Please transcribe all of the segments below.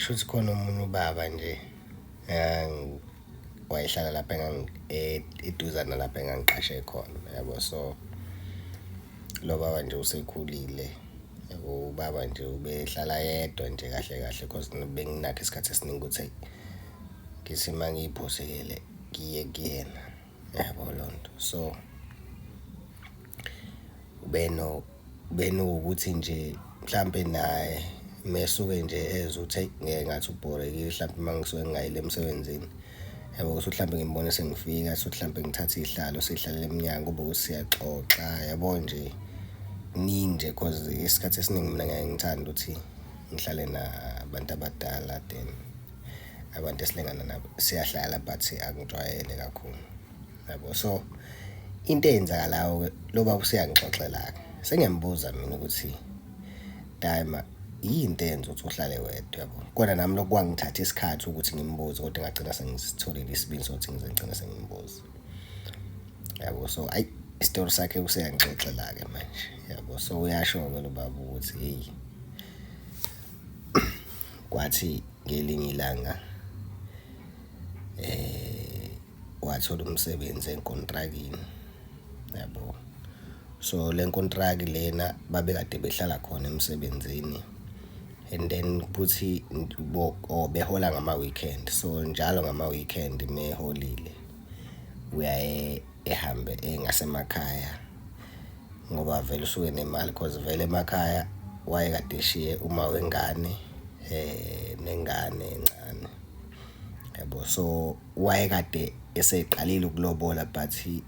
Kushuthi khona omunye ubaba nje wayehlala lapha eduzane nalapha engangiqashe khona, yabo. So, lo baba nje usekhulile, yabo, ubaba nje ubehlala yedwa nje kahle kahle cause benginakho isikhathi esiningi ukuthi eyi, ngithi uma ngiy'phosekele ngiye kuyena, yabo leyo nto. So, ubenokuthi nje mhlampe naye uma esuke nje ezwa ukuthi eyi ngeke ngathi ubhorekile hlampe uma ngisuke ngingayile emsebenzini, yabo, uthole ukuthi hlampe ngimbone sengifika, tholukuthi hlampe ngithathe iy'hlalo siy'hlalele emnyango, kube ukuthi siyaxoxa, yabo nje. Kuningi nje cause isikhathi esiningi mina ngiyaye ngithande ukuthi ngihlale nabantu abadala than abantu esilingana nabo. Siyahlala but angijwayele kakhulu, yabo. So, into eyenzakalayo-ke, lo baba useyangixoxela-ke, sengiyambuza mina ukuthi, timer, yini into eyenza ukuthi uhlale wedwa, yabo? Kodwa nami lokhu kwangithatha isikhathi ukuthi ngimbuze, kodwa ngagcina sengisitholile isibindi sokuthi ngize ngigcine sengimbuza, yabo. So, ayi, isitori sakhe useyangixoxela-ke manje, yabo. So, uyasho-ke lo baba ukuthi hheyi, kwathi ngelinye ilanga wathola umsebenzi enkontrakini, yabo. So, le nkontraki lena babekade behlala khona emsebenzini and then futhi or behola ngama-weekend. So, njalo ngama-weekend meholile uyaye ehambe eye ngasemakhaya ngoba vele usuke enemali cause vele emakhaya wayekade eshiye uma wengane nengane encane, yabo. So, wayekade eseqalile ukulobola but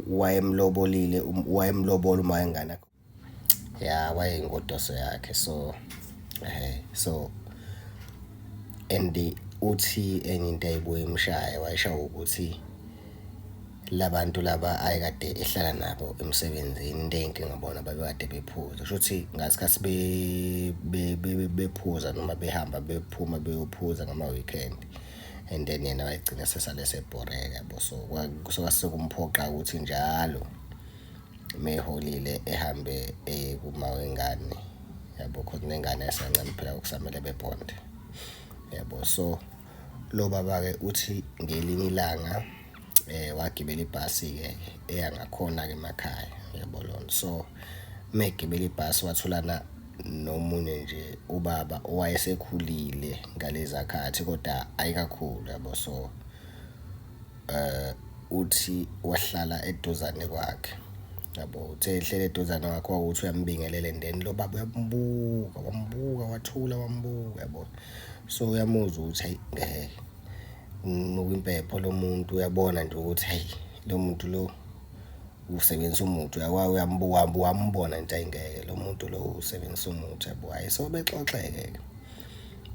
wayemlobolile, wayemlobola uma wengane, ya, wayeyingodoso yakhe. So, ehhe, so and uthi enye into eyayibuye imshaye, wayeshawa ukuthi la bantu laba ayekade ehlala nabo emsebenzini, into eyinkinga bona babekade bephuza. Kusho ukuthi ngasikhathi bephuza noma behamba bephuma beyophuza ngama-weekend and then yena wayegcina esesale esebhoreka, yabo. So, kwase sekumphoqa ukuthi njalo uma eholile ehambe eye kuma wengane, yabo, cause nengane yayisencane phela, kusamele bebhonde, yabo. So, lo baba-ke uthi ngelinye ilanga wagibela ibhasi-ke eya ngakhona-ke emakhaya, uyabo leyo nto. So, uma egibela ibhasi watholana nomunye nje ubaba owayesekhulile ngaleza khathi kodwa hhayi kakhulu, yabo. So, uthi wahlala eduzane kwakhe, yabo. Uthe ehleli eduzane kwakhe kwawukuthi uyambingelela and then lo baba uyambuka, wambuka, wathula, wambuka, yabo. So, uyamuzwa ukuthi hhayi ngeke, unuka impepho lo muntu, uyabona nje ukuthi hhayi, lo muntu lo usebenzisa umuthi, uyambuka, wambona nje, hhayi ngeke, lo muntu lo usebenzisa umuthi, yabo. Hhayi, so bexoxe-ke,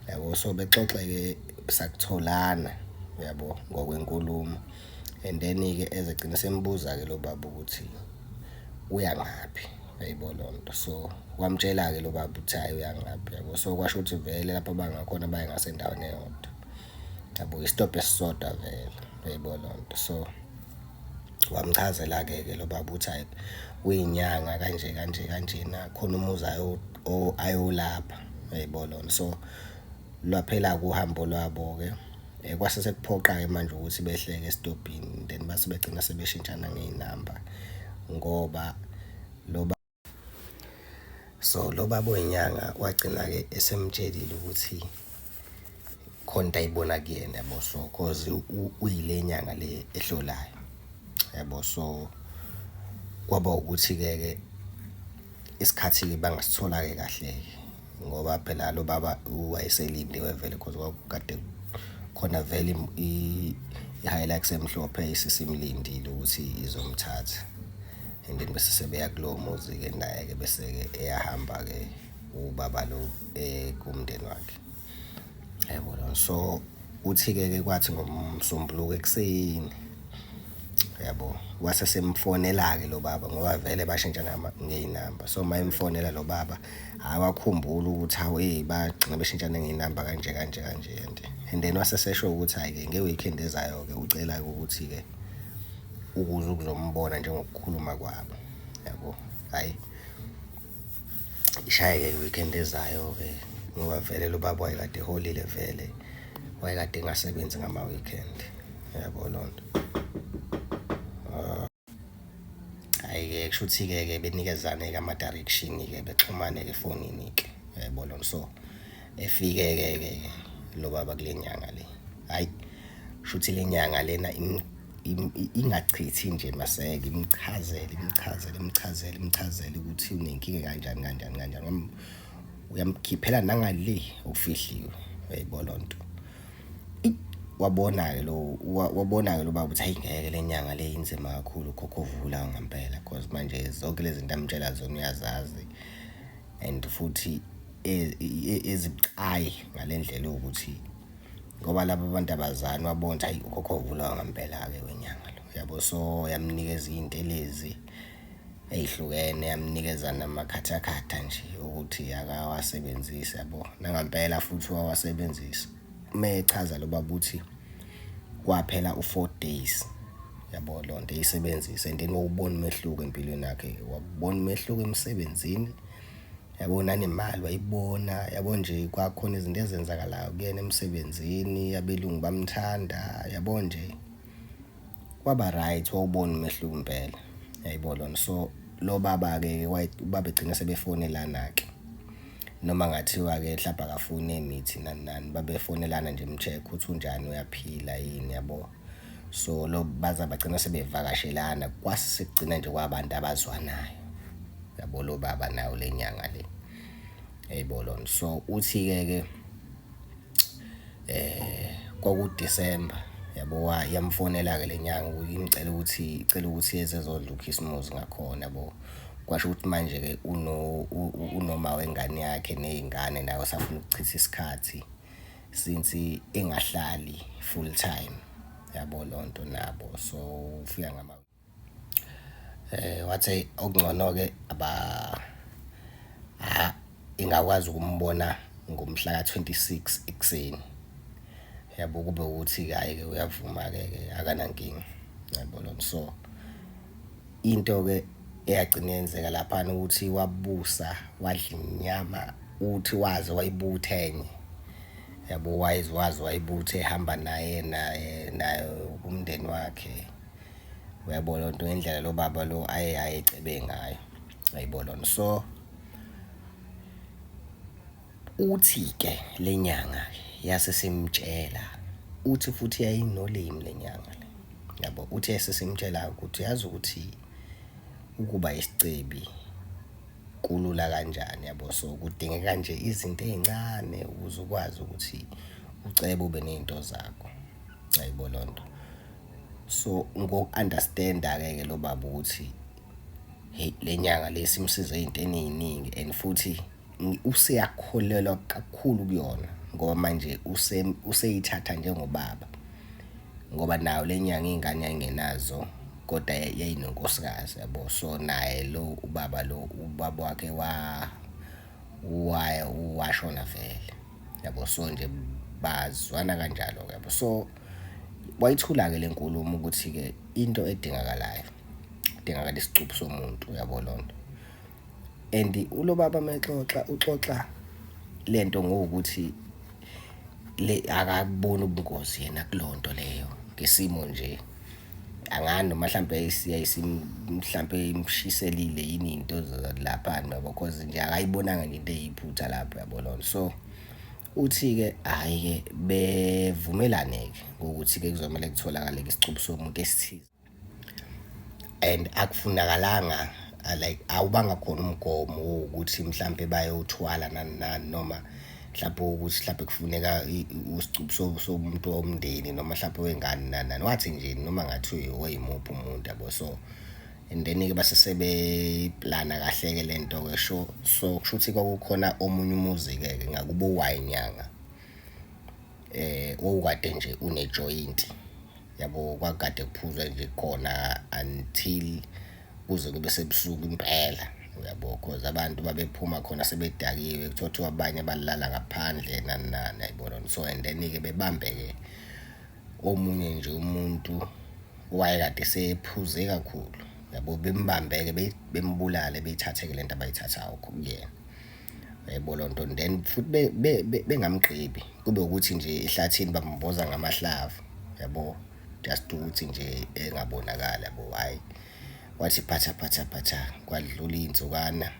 yabo, so bexoxe-ke sakutholana, uyabo, ngokwenkulumo and then-ke ezegcina esembuza-ke lo baba ukuthi uya ngaphi, uyayibona leyo nto. So, wamtshela-ke lo baba ukuthi hhayi, uya ngaphi, yabo. So, kwasho ukuthi vele lapho abangakhona baye ngasendaweni eyodwa, yabo, isitobhi esisodwa vele, uyayibona leyo nto. So, wamchazela-ke ke lo baba ukuthi hhayi, uyinyanga kanje kanje kanjena, khona umuzi ayowulapha, uyayibona leyo nto. So, lwaphela-ke uhambo lwabo-ke, kwase sekuphoqa-ke manje ukuthi behleke esitobhini, then base begcina sebeshintshana ngey'namba ngoba lo. So, lo baba oyinyanga wagcina-ke esemtshelile ukuthi khona into ayibona kuyena, yabo. So, cause uyile nyanga le ehlolayo, yabo. So, kwaba ukuthi-ke ke isikhathi-ke bangasithola-ke kahle-ke ngoba phela lo baba wayeselindiwe vele cause kwakukade khona vele i-Hilux emhlophe isisimlindile ukuthi izomthatha and then bese sebeya kulowo muzi-ke naye-ke, bese-ke eyahamba-ke ubaba lo kumndeni wakhe, yabo. So, uthi-ke ke kwathi ngoMsombuluko ekuseni, yabo, wase semfonela-ke lo baba ngoba vele bashintshana ngey'namba. So, uma emfonela lo baba, hhayi, wakhumbula ukuthi hawu, eyi, bagcina beshintshane ngey'namba kanje kanje kanje and then wase esesho ukuthi hhayi-ke nge-weekend ezayo-ke ucela-ke ukuthi-ke ukuze ukuzombona njengokukhuluma kwabo, yabo. Hhayi, ishaye-ke i-weekend ezayo-ke. Ngoba vele lo baba wayekade eholile vele, wayekade engasebenzi ngama-weekend, uyabo leyo nto. Hhayi-ke kushuthi-ke ke benikezane-ke ama-direction-ke bexhumane-ke efonini-ke, uyayibona leyo nto. So, efike-ke ke lo baba kule nyanga le, hhayi kushuthi le nyanga lena ingachithi nje maseko, imchazele, imchazele, imchazele, imchazele ukuthi unenkinga ekanjani kanjani kanjani. Uyamkhiphela nangale okufihliwe, uyayibona leyo nto. Eyi, wabona-ke lo, wabona-ke lo baba ukuthi hhayi ngeke le nyanga le inzima kakhulu ukhokhovula ngempela cause manje zonke lezi zinto amtshela zona uyazazi and futhi ezibucayi ngale ndlela ewukuthi ngoba laba bantu abazani, wabona ukuthi hhayi ukhokhovula ngempela-ke wenyanga lo, yabo. So, yamnikeza iy'ntelezi ey'hlukene, yamnikeza namakhathakhatha nje ukuthi akawasebenzise, yabo. Nangempela futhi wawasebenzisa. Uma echaza lo baba uthi kwaphela u-4 days, yabo leyo nto eyisebenzisa and then wawubona umehluko empilweni yakhe, wabona umehluko emsebenzini, yabo, nanemali wayibona, yabo nje kwakhona izinto ezenzakalayo kuyena emsebenzini, abelungu bamthanda, yabo nje kwaba right, wawubona umehluko impela, yayibona lona. So lo baba-ke ubaba egcina sebefonelana-ke, noma ngathiwa-ke mhlawumbe akafuni emithi nani nani, babefonelana nje em-check ukuthi unjani, uyaphila yini, yabo. So lo baze bagcina sebevakashelana, kwase sekugcina nje kwabantu abazwanayo, yabo, lo baba nayo le nyanga le, yayibona lona. So uthi-ke ke kwaku-December, yabo, yamfonela-ke le nyanga imcela ukuthi, icela ukuthi eze ezodla ukhisimusi ngakhona, yabo. Kwasho ukuthi manje-ke unoma wengane yakhe ney'ngane naye usafuna ukuchitha isikhathi since engahlali full time, yabo leyo nto nabo. So ufika ngama wathi okungcono-ke ingakwazi ukumbona ngomhla ka-26 ekuseni, yabo, kube ukuthi-ke hhayi-ke uyavuma-ke ke akanankinga, yabo lona. So into-ke eyagcina yenzeka laphana ukuthi wabusa wadla inyama, uthi waze wayibutha enye, yabo, waze wayibutha ehamba naye naye naye umndeni wakhe, uyabona loo nto, ngendlela lo baba lo aye ayecebe ngayo, uyayibona lona. So uthi-ke le nyanga yase simtshela, uthi futhi yayinolimi le nyanga le, yabo, uthi yasesimtshela ukuthi yazi ukuthi ukuba isicebi kulula kanjani, yabo. So kudingeka nje izinto ey'ncane ukuze ukwazi ukuthi ucebe ube ney'nto zakho, uyayibona leyo nto. So ngoku-understand-a-ke ke lo baba ukuthi hey, le nyanga le simsize ey'ntweni ey'ningi and futhi useyakholelwa kakhulu kuyona, ngoba manje useyithatha njengobaba, ngoba nayo le nyanga iy'ngane yayingenazo kodwa yayinonkosikazi, yabo. So naye lo ubaba lo, ubaba wakhe washona vele, yabo. So nje bazwana kanjalo-ke, yabo. So wayithula-ke le nkulumo ukuthi-ke into edingakalayo, kudingakala isicupho somuntu, uyabo leyo nto. And ulo baba mexoxa, uxoxa lento ngokuthi le akaboni ubungozi yena kulonto leyo, ngesimo nje angani noma mhlambe mhlambe imshiselile yini into lapha, yabo, cause nje akayibonanga nje into eyiphutha lapho, yabo lona. So uthi-ke hhayi-ke bevumelane-ke ngokuthi-ke kuzomele kutholakale isicupho somuntu esithize, and akufunakalanga like awubanga khona umgomo wokuthi mhlambe bayothwala nani nani, noma mhlawumbe ukuthi mhlawumbe kufuneka isicupho somuntu womndeni noma mhlawumbe wengane nani nani, wathi nje noma ngathiwa weyimuphi umuntu, yabo. So and then-ke base sebeplana kahle-ke le nto-ke, so kusho ukuthi kwakukhona omunye umuzi-ke ke ngakubo wayinyanga, owukade nje unejoyinti, yabo, kwakade kuphuzwa nje khona until kuze kube sebusuku impela, uyabo, cause abantu babephuma khona sebedakiwe, kuthiwa abanye balala ngaphandle nani nani, yayibona. So and then-ke bebambe-ke omunye nje umuntu owayekade sephuze kakhulu, yabo, bembambe-ke bembulale, beyithathe-ke lento abayithathayo kuyena. Uyayibona leyo nto? Then futhi bengamgqibi, kube ukuthi nje ehlathini bamboza ngamahlavu, yabo, just ukuthi nje engabonakali yabo, hhayi. Kwathi phatha phatha phatha, kwadlula iy'nsukwana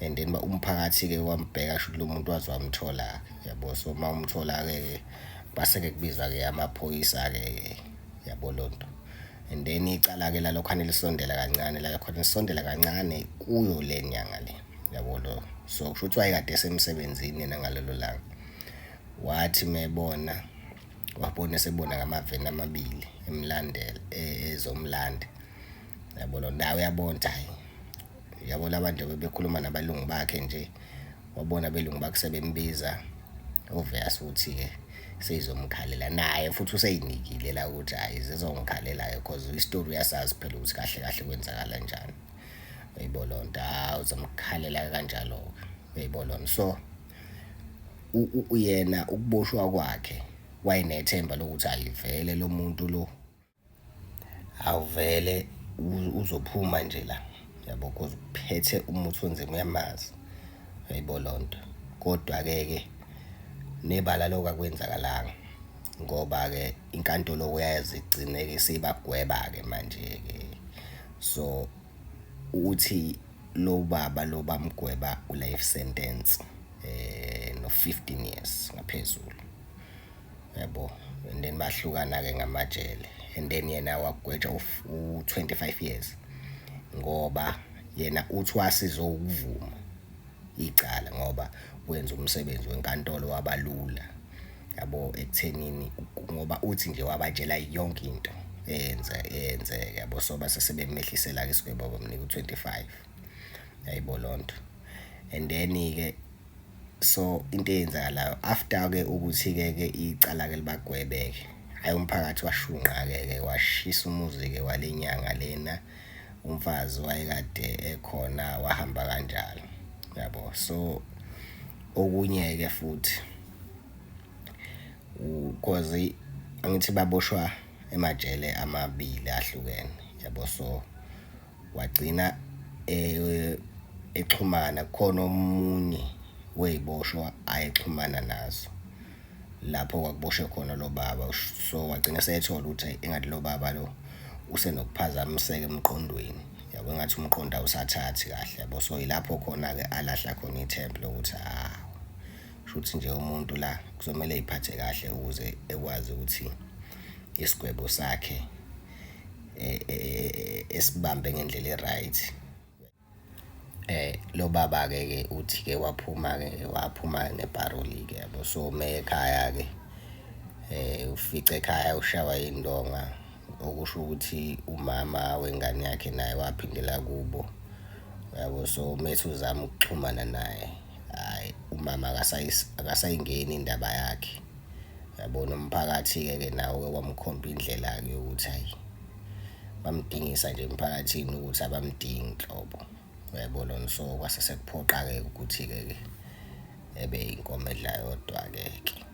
and then umphakathi-ke wambheka shuthi lo muntu waze wamthola-ke, yabo. So, uma umthola-ke ke, kwase-ke kubizwa-ke amaphoyisa-ke, yabo leyo nto. And then icala-ke lalokhane lisondela kancane, lalokhane lisondela kancane kuyo le nyanga le, yabo lo. So, kushuthi wayekade esemsebenzini yena ngalelo langa. Wathi uma ebona, wabona esebona ngamaveni amabili emlandela, ezomlanda, yabo lo. Naye uyabona ukuthi hhayi, yabo la bantu bebekhuluma nabelungu bakhe nje, wabona abelungu bakhe sebembiza, obvious ukuthi-ke seyizomkhalela. Naye futhi usey'nikile la ukuthi hhayi zizongikhalela-ke cause isitori uyasazi phela ukuthi kahle kahle kwenzakalanjani. Uyayibona leyo nto? Hhawu, zamkhalela kanjalo-ke, uyayibona leyo nto? So, yena ukuboshwa kwakhe wayenethemba lokuthi hhayi vele lo muntu lo, awuvele uzophuma nje la, yabo, cause uphethe umuthi onzima uyamazi, uyayibona leyo nto? Kodwa-ke ke nebala lokho akwenzakalanga ngoba-ke inkantolo yaze igcine-ke isibagweba-ke manje-ke. So, uthi lo baba lo bamgweba u-life sentence no-15 years ngaphezulu, yabo. And then bahlukana-ke ngamajele, and then yena wagwetshwa u-25 years ngoba yena uthi wasizwa ukuvuma icala ngoba wenza umsebenzi wenkantolo wabalula, yabo, ekuthenini ngoba uthi nje wabatshela yonke into eyenzeka, yabo. So, base sebemehlisela-ke isigwebo bamnika u-25, yayibo leyo nto. And then-ke so into eyenzakalayo after-ke ukuthi-ke ke icala-ke libagwebe-ke, hhayi, umphakathi washunqa-ke ke washisa umuzi-ke wale nyanga lena, umfazi wayekade ekhona wahamba kanjalo, yabo. So, okunye-ke futhi, cause angithi baboshwa emajele amabili ahlukene, yabo. So, wagcina exhumana, kukhona omunye wey'boshwa ayexhumana nazo lapho kwakuboshwe khona lo baba. So, wagcina esethola ukuthi hhayi, engathi lo baba lo usenokuphazamiseka emqondweni, yabo, engathi umqondo awusathathi kahle, yabo. So, yilapho khona-ke alahla khona ithemba lokuthi hawu, shuthi nje umuntu la kuzomele ey'phathe kahle ukuze ekwazi ukuthi isigwebo sakhe esibambe ngendlela e-right. Lo baba-ke ke uthi-ke waphuma-ke, waphuma nge-parole-ke, yabo. So, uma ekhaya-ke ufice ekhaya ushawa yindonga, okusho ukuthi umama wengane yakhe naye waphindela kubo, yabo. So, uma ethi uzama ukuxhumana naye, hhayi, umama akasayingeni indaba yakhe, yabo. Nomphakathi-ke ke nawo-ke wamkhomba indlela-ke yokuthi hhayi, bamdingisa nje emphakathini ukuthi abamdingi nhlobo, uyayibona lona. So, kwase sekuphoqa-ke ukuthi-ke ke ebe inkomo edla yodwa-ke ke.